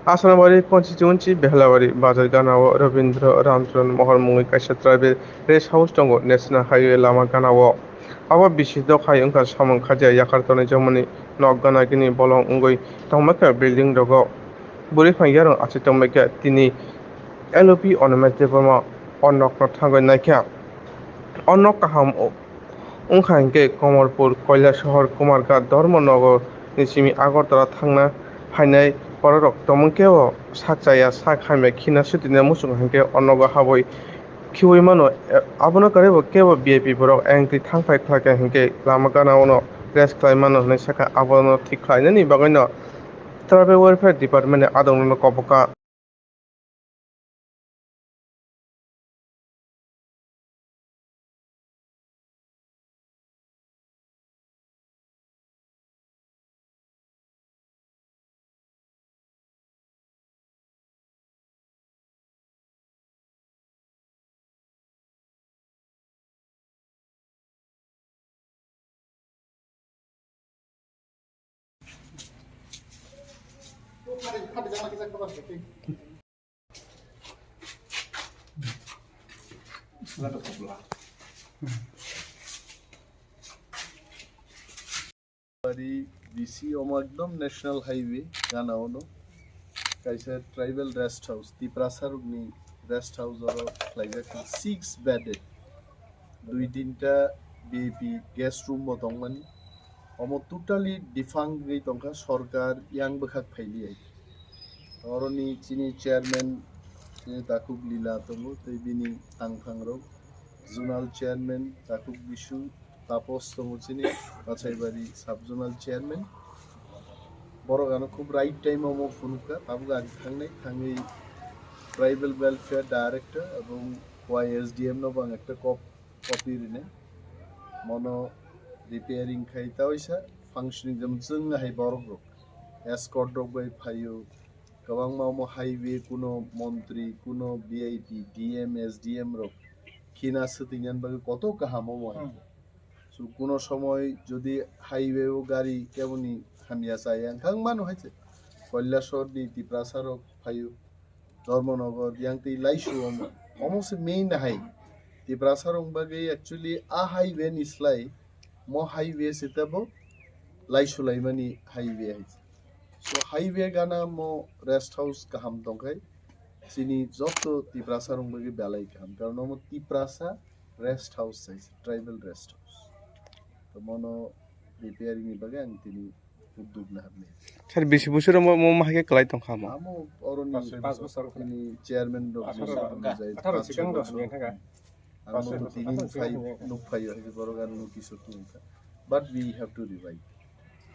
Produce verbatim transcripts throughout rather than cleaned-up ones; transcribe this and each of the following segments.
Asanabari constituency Behlabari bazar ganao Rabindra Ramcharan Mohor mungwi kaisa tribal rest house tongo National Highway lama ganao. Abo bisi dokhai wngkha samung khajia yakar tonwi jomani nok gana gini bolong wngwi tongmai kha building rogo. Bwrwi phang yarung achai tongmai kha tini L O P Animesh Debbarma o nokno thangwi naikha. O nok kaham wngkha hinkhe Komorpur, Kailasahar, Kumarghat, Dharmanagar ni simi Agartala thangna phainai bororok tongmung kebo sak chaya, sak hamya khina swtwina muchungo hinkhe o nogo habwi khiui mano. Abono kwrwi bo kebo V I P borok ayang twi thang phai khlaikha hinkhe lama gana ono rest khlai mano hinwi sakha. Abono thik khlainani bagwino Tribal Welfare Department ni adongno kobokha. Bari bisi omo ekdom national highway gana ono kaisa tribal rest house, Tiprasa rokni rest house oro khlaijak six bedded, dui tinta V I P guest room bo tongmani. Omo totally defunct wngwi tongkha, sorkar yang bwkhak phailiya. Oroni chini chairman, chini takhuk Lila tongo, tei bini tangphangrok, zonal chairman takhuk Bisu, Tapos tongo chini Kachaibari sub zonal chairman. Borok ano khub right time omo phunukha, tabuk ang thangnai, thangwi tribal welfare director ebong Y S D M no bo ang ekta kop copy rine. Mono repairing khai ta oisa functioning jemswng hai borok rok. Escort rok bai phaio. Kwbangma omo highway kuno montri, kuno V I P, D M, S D M rok khina swtwinani bagwi koto kaham omo hai. Hmm. So kuno somoy jodi highway o gari keboni hamya chaya wngkha wng mano hai se. Kailasahar ni Tiprasa rok phaio. Dharmanagar, yang twi Laisu omo. Omo se main hai. Tiprasa rok bagwi actually a highway ni slai mo highway se tebo Laisu laimani highway hai. So highway gana mo rest house kaham tongkhai chini joto Tiprasa rok bagwi belai kaham. Karon omo Tiprasa rest house hai, tribal rest house. To mono repairing ni bagwi ang tini uddog na hamle. Sir, bisi bosor mo, mo mahai khe kwlai tongkha mo? Amo oroni Pas bosor. Tini chairman rok atharo ni bosor. Bujai, atharo pas sikang bosor. Rok ni thangkha. Ang pas mo bosor, tini atharo phai sikang rok. Nuk phai yo, borok ang notice o tongkha. But we have to revive.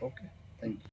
Okay, thank you.